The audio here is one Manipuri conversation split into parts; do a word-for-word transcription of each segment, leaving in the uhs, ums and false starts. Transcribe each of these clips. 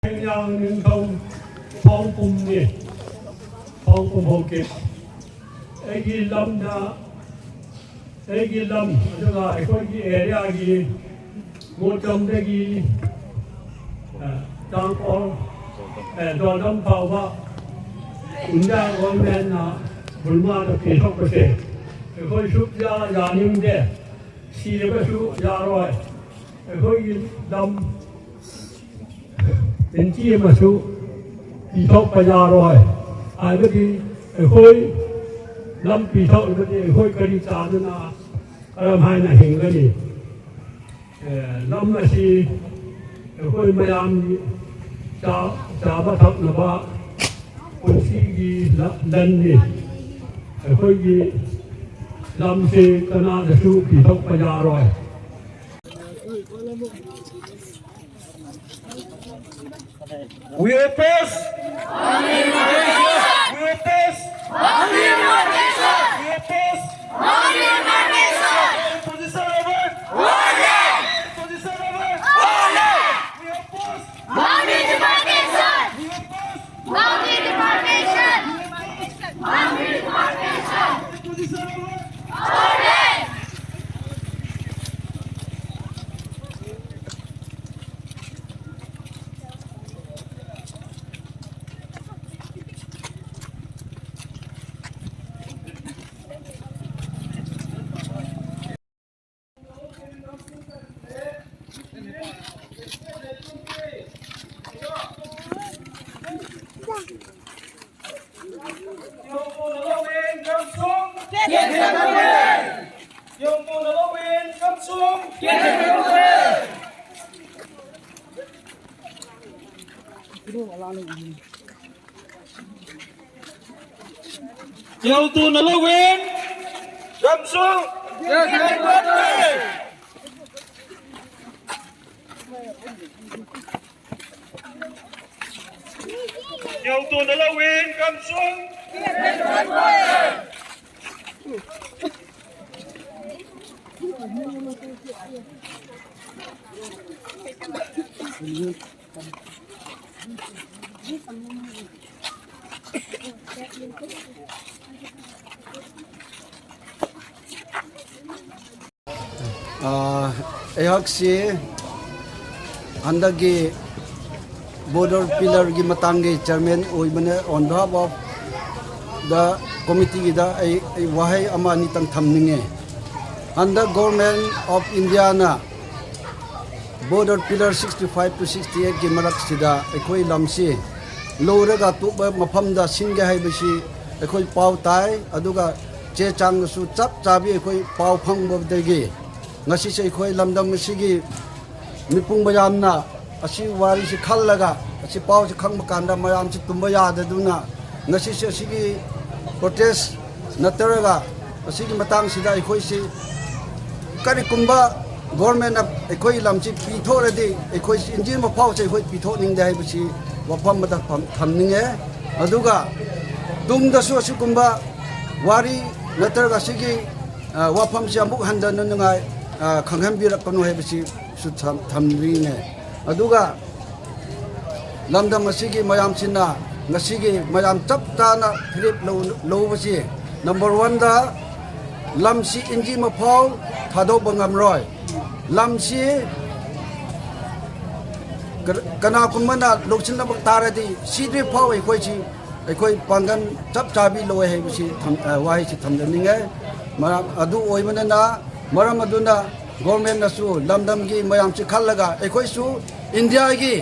ꯍꯦꯟꯌꯥꯡ ꯅꯤꯡꯊꯧ ꯄꯥꯎꯄꯨꯝꯅꯤ꯫ ꯄꯥꯎꯄꯨꯝ ꯍꯧꯈꯤ꯫ ꯑꯩꯒꯤ ꯂꯝꯗ, ꯑꯩꯒꯤ ꯂꯝ, ꯑꯗꯨꯒ ꯑꯩꯈꯣꯏꯒꯤ ꯑꯦꯔꯤꯌꯥꯒꯤ ꯃꯣꯇꯝꯗꯒꯤ, ꯑ, ꯇꯥꯡꯄꯣꯛ, ꯑ, ꯗꯣꯗꯝ ꯐꯥꯎꯕ ꯏꯟꯗꯤꯌꯥ ꯒꯣꯔꯃꯦꯟꯅ ꯕꯔꯃꯥꯗ ꯄꯤꯊꯣꯛꯄꯁꯦ ꯑꯩꯈꯣꯏ ꯁꯨꯛꯌꯥ ꯌꯥꯅꯤꯡꯗꯦ꯫ ꯁꯤꯔꯒꯁꯨ ꯌꯥꯔꯣꯏ꯫ ꯑꯩꯈꯣꯏꯒꯤ ꯂꯝ ꯏꯟꯆꯤ ꯑꯃꯁꯨ ꯄꯤꯊꯣꯛꯄ ꯌꯥꯔꯣꯏ꯫ ꯍꯥꯏꯕꯗꯤ ꯑꯩꯈꯣꯏ ꯂꯝ ꯄꯤꯊꯣꯛꯂꯕꯗꯤ ꯑꯩꯈꯣꯏ ꯀꯔꯤ ꯆꯥꯗꯨꯅ ꯀꯔꯝ ꯍꯥꯏꯅ ꯍꯤꯡꯒꯅꯤ? ꯑꯦ, ꯂꯝ ꯑꯁꯤ ꯑꯩꯈꯣꯏ ꯃꯌꯥꯝꯒꯤ ꯆꯥ-, ꯆꯥꯕ ꯊꯛꯅꯕ ꯄꯨꯟꯁꯤꯒꯤ ꯂ-, ꯂꯟꯅꯤ꯫ ꯑꯩꯈꯣꯏꯒꯤ ꯂꯝꯁꯤ ꯀꯅꯥꯗꯁꯨ ꯄꯤꯊꯣꯛꯄ ꯌꯥꯔꯣꯏ꯫ We oppose! We oppose! We oppose! Imposition of work! Imposition of work! We oppose! Boundary demarcation! We oppose! Boundary demarcation! Boundary demarcation! Imposition of work! Order! Yau tu na lawin, gamsu. Yau tu na lawin, gamsu. ꯑꯥ, ꯑꯩꯍꯥꯛꯁꯤ ꯍꯟꯗꯛꯀꯤ border pillar ꯒꯤ ꯃꯇꯥꯡꯒꯤ chairman ꯑꯣꯏꯕꯅ on behalf of the committee ꯒꯤꯗ ꯑꯩ, ꯑꯩ ꯋꯥꯍꯩ ꯑꯃ ꯑꯅꯤꯇꯪ ꯊꯝꯅꯤꯡꯉꯦ꯫ ꯍꯟꯗꯛ Government of India ꯅ border pillar sixty five to sixty eight ꯀꯤ ꯃꯔꯛꯁꯤꯗ ꯑꯩꯈꯣꯏ ꯂꯝꯁꯤ ꯂꯧꯔꯒ ꯑꯇꯣꯞꯄ ꯃꯐꯝꯗ ꯁꯤꯟꯒꯦ ꯍꯥꯏꯕꯁꯤ ꯑꯩꯈꯣꯏ ꯄꯥꯎ ꯇꯥꯏ꯫ ꯑꯗꯨꯒ ꯆꯦ ꯆꯥꯡꯗꯁꯨ ꯆꯞ ꯆꯥꯕꯤ ꯑꯩꯈꯣꯏ ꯄꯥꯎ ꯐꯪꯕꯗꯒꯤ ꯉꯁꯤꯁꯦ ꯑꯩꯈꯣꯏ ꯂꯝꯗꯝ ꯑꯁꯤꯒꯤ ꯃꯤꯄꯨꯝ ꯃꯌꯥꯝꯅ ꯑꯁꯤ ꯋꯥꯔꯤꯁꯤ ꯈꯜꯂꯒ, ꯑꯁꯤ ꯄꯥꯎꯁꯤ ꯈꯪꯕ ꯀꯥꯟꯗ ꯃꯌꯥꯝꯁꯤ ꯇꯨꯝꯕ ꯌꯥꯗꯗꯨꯅ ꯉꯁꯤꯁꯦ ꯑꯁꯤꯒꯤ protest ꯅꯠꯇ꯭ꯔꯒ ꯑꯁꯤꯒꯤ ꯃꯇꯥꯡꯁꯤꯗ ꯑꯩꯈꯣꯏꯁꯤ ꯀꯔꯤꯒꯨꯝꯕ government ꯅ ꯑꯩꯈꯣꯏ ꯂꯝꯁꯤ ꯄꯤꯊꯣꯛꯂꯗꯤ ꯑꯩꯈꯣꯏ ꯏꯟꯖꯤꯟ ꯃꯐꯥꯎꯁꯦ ꯑꯩꯈꯣꯏ ꯄꯤꯊꯣꯛꯅꯤꯡꯗꯦ ꯍꯥꯏꯕꯁꯤ ꯋꯥꯐꯝ ꯑꯃꯗ ꯐꯝ-, ꯊꯝꯅꯤꯡꯉꯦ꯫ ꯑꯗꯨꯒ ꯇꯨꯡꯗꯁꯨ ꯑꯁꯤꯒꯨꯝꯕ ꯋꯥꯔꯤ ꯅꯠꯇ꯭ꯔꯒ ꯑꯁꯤꯒꯤ, ꯑ, ꯋꯥꯐꯝꯁꯤ ꯑꯃꯨꯛ ꯍꯟꯗꯅꯅꯉꯥꯏ, ꯑ, ꯈꯪꯍꯟꯕꯤꯔꯛꯀꯅꯨ ꯍꯥꯏꯕꯁꯤꯁꯨ ꯊꯝ-, ꯊꯝꯅꯤꯡꯉꯦ꯫ ꯑꯗꯨꯒ ꯂꯝꯗꯝ ꯑꯁꯤꯒꯤ ꯃꯌꯥꯝꯁꯤꯅ ꯉꯁꯤꯒꯤ ꯃꯌꯥꯝ ꯆꯞ ꯆꯥꯅ ꯐꯤꯔꯦꯞ ꯂꯧ-, ꯂꯧꯕꯁꯤ, number one ꯗ ꯂꯝꯁꯤ ꯏꯟꯖꯤ ꯃꯐꯥꯎ ꯊꯥꯗꯣꯛꯄ ꯉꯝꯔꯣꯏ꯫ ꯂꯝꯁꯤ ꯀ-, ꯀꯅꯥꯒꯨꯝꯕꯅ ꯂꯧꯁꯤꯟꯅꯕ ꯇꯥꯔꯗꯤ ꯁꯤꯗ꯭ꯔꯤ ꯐꯥꯎ ꯑꯩꯈꯣꯏꯁꯤ, ꯑꯩꯈꯣꯏ ꯄꯥꯡꯒꯜ ꯆꯞ ꯆꯥꯕꯤ ꯂꯧꯋꯦ ꯍꯥꯏꯕꯁꯤ ꯊꯝ-, ꯑ, ꯋꯥꯍꯩꯁꯤ ꯊꯝꯖꯅꯤꯡꯉꯦ꯫ ꯃꯔꯝ ꯑꯗꯨ ꯑꯣꯏꯕꯅꯤꯅ, ꯃꯔꯝ ꯑꯗꯨꯅ government ꯅꯁꯨ ꯂꯝꯗꯝꯒꯤ ꯃꯌꯥꯝꯁꯤ ꯈꯜꯂꯒ ꯑꯩꯈꯣꯏꯁꯨ ꯏꯟꯗꯤꯌꯥꯒꯤ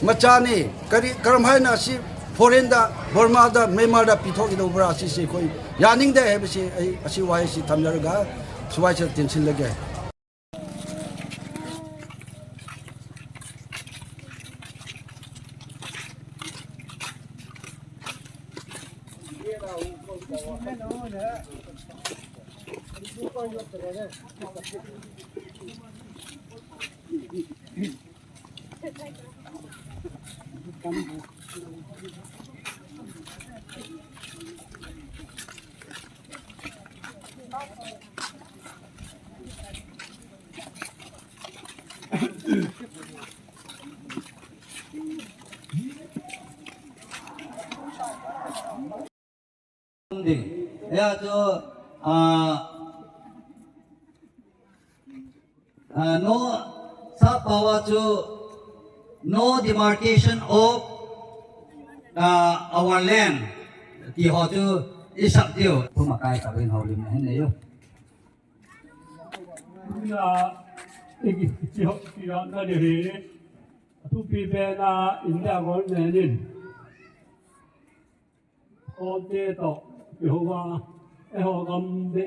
ꯃꯆꯥꯅꯤ, ꯀꯔꯤ, ꯀꯔꯝ ꯍꯥꯏꯅ ꯑꯁꯤ foreign ꯗ, ꯕꯔꯃꯥꯗ, ꯃ꯭ꯌꯥꯟꯃꯥꯔꯗ ꯄꯤꯊꯣꯛꯀꯗꯧꯕ꯭ꯔꯥ? ꯑꯁꯤꯁꯤ ꯑꯩꯈꯣꯏ ꯌꯥꯅꯤꯡꯗꯦ ꯍꯥꯏꯕꯁꯤ ꯑꯩ ꯑꯁꯤ ꯋꯥꯍꯩꯁꯤ ꯊꯝꯖꯔꯒ ꯁ꯭ꯋꯥꯏꯁꯤꯗ ꯇꯦꯟꯁꯤꯜꯂꯒꯦ꯫ Eya chu, ah, ah, no, sap pawa chu, no demarcation of, ah, our land. Ti ho chu, i sap diu. Puma kai ka bin ho lim hen ne yo. Ina, iki, iki ho, iki ho, na de he. Atu pi be na, India government in. Kote to, Jehovah, eho gam de.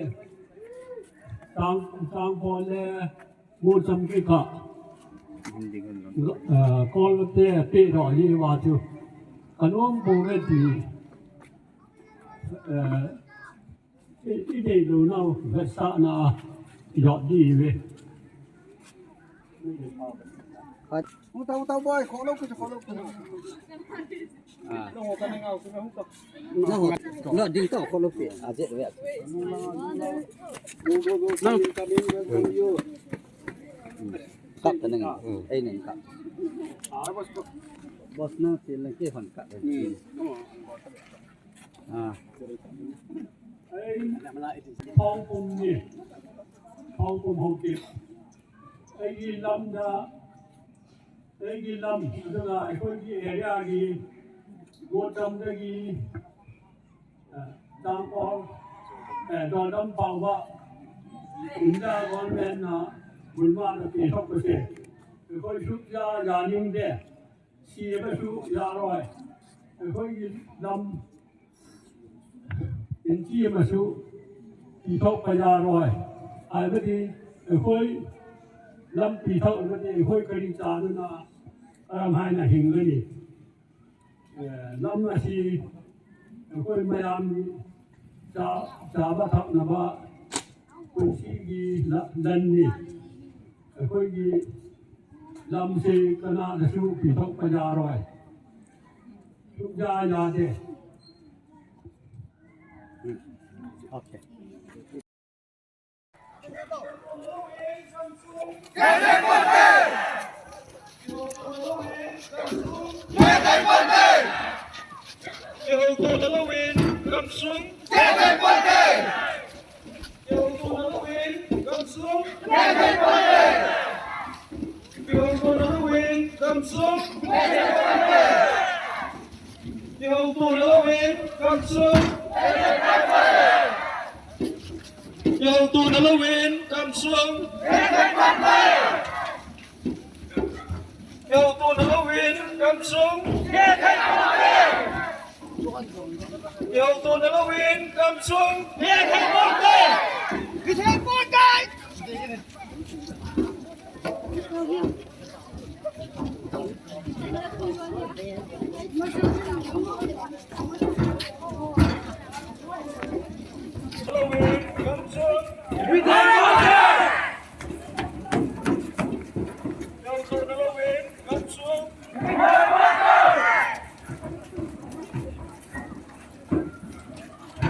Tang, tang pole, mo cham ki ka. Eh, kote pe do yi wa chu. Kanom bo re ti. Eh, i, i de lo na, ve sa na, yo di ve. Hot. Hung tau, hung tau, boy, kholo ku, kholo ku. Ah. Lo, lo, ding tau, kholo ku. Ah, jet, jet. Nang. Kap ta nang. Eh, nang kap. Boss na, ti lang ke hon kap. Ah. Hong Kong ni. Hong Kong Hong Kong. ꯑꯩꯒꯤ ꯂꯝꯗ, ꯑꯩꯒꯤ ꯂꯝ, ꯑꯗꯨꯒ ꯑꯩꯈꯣꯏꯒꯤ ꯑꯦꯔꯤꯌꯥꯒꯤ ꯒꯣꯇꯝꯗꯒꯤ, ꯑ, ꯇꯥꯡꯄꯣꯛ, ꯑ, ꯗꯣꯂꯝ ꯐꯥꯎꯕ ꯏꯟꯗꯤꯌꯥ ꯒꯣꯔꯃꯦꯟꯅ ꯕꯨꯔꯃꯥꯗ ꯄꯤꯊꯣꯛꯄꯁꯦ ꯑꯩꯈꯣꯏ ꯁꯨꯛꯌꯥ ꯌꯥꯅꯤꯡꯗꯦ꯫ ꯁꯤꯕꯁꯨ ꯌꯥꯔꯣꯏ꯫ ꯑꯩꯈꯣꯏꯒꯤ ꯂꯝ ꯏꯟꯆꯤ ꯑꯃꯁꯨ ꯄꯤꯊꯣꯛꯄ ꯌꯥꯔꯣꯏ꯫ ꯍꯥꯏꯕꯗꯤ ꯑꯩꯈꯣꯏ ꯂꯝ ꯄꯤꯊꯣꯛꯂꯕꯗꯤ ꯑꯩꯈꯣꯏ ꯀꯔꯤ ꯆꯥꯗꯨꯅ ꯀꯔꯝ ꯍꯥꯏꯅ ꯍꯤꯡꯒꯅꯤ? ꯑꯦ, ꯂꯝ ꯑꯁꯤ ꯑꯩꯈꯣꯏ ꯃꯌꯥꯝꯒꯤ ꯆꯥ-, ꯆꯥꯕ ꯊꯛꯅꯕ ꯄꯨꯟꯁꯤꯒꯤ ꯂ-, ꯂꯟꯅꯤ꯫ ꯑꯩꯈꯣꯏꯒꯤ ꯂꯝꯁꯤ ꯀꯅꯥꯗꯁꯨ ꯄꯤꯊꯣꯛꯄ ꯌꯥꯔꯣꯏ꯫ ꯁꯨꯡꯌꯥ ꯌꯥꯗꯦ꯫ Okay. ꯏꯍꯧꯇꯣꯟ ꯅꯂꯧꯋꯤꯟ ꯀꯝꯁꯨꯡ꯫ ꯏꯍꯧꯇꯣꯟ ꯅꯂꯧꯋꯤꯟ ꯀꯝꯁꯨꯡ꯫ ꯏꯍꯧꯇꯣꯟ ꯅꯂꯧꯋꯤꯟ ꯀꯝꯁꯨꯡ꯫ ꯏꯍꯧꯇꯣꯟ ꯅꯂꯧꯋꯤꯟ ꯀꯝꯁꯨꯡ꯫ ꯏꯍꯧꯇꯣꯟ ꯅꯂꯧꯋꯤꯟ ꯀꯝꯁꯨꯡ꯫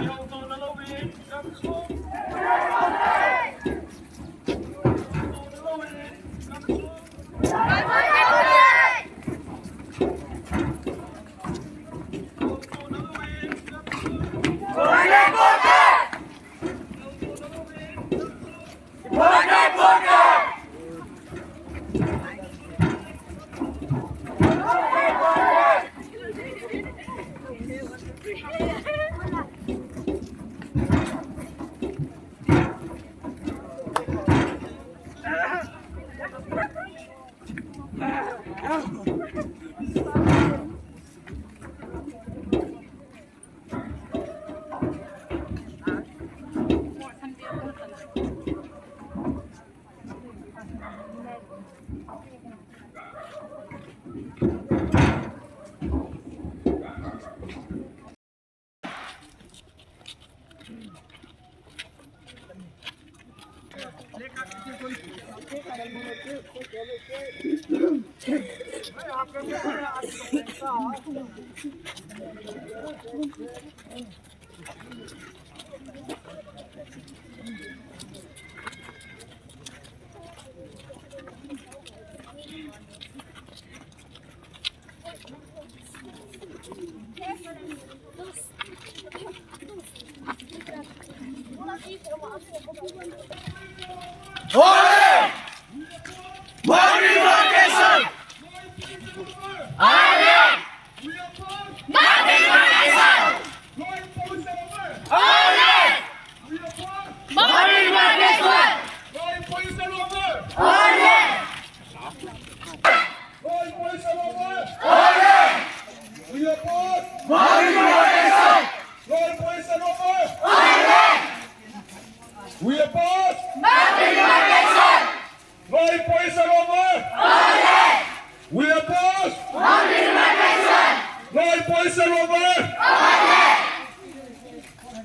ꯏꯍꯧꯇꯣꯟ ꯅꯂꯧꯋꯤꯟ ꯀꯝꯁꯨꯡ꯫ No imposition over!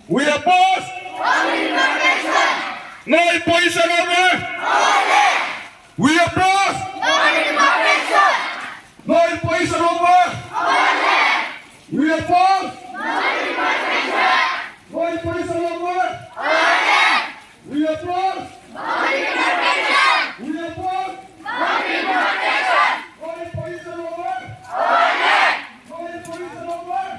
We oppose! No imposition over! We oppose! No imposition over! We oppose! No imposition over! We oppose! We oppose! No imposition over! No imposition over!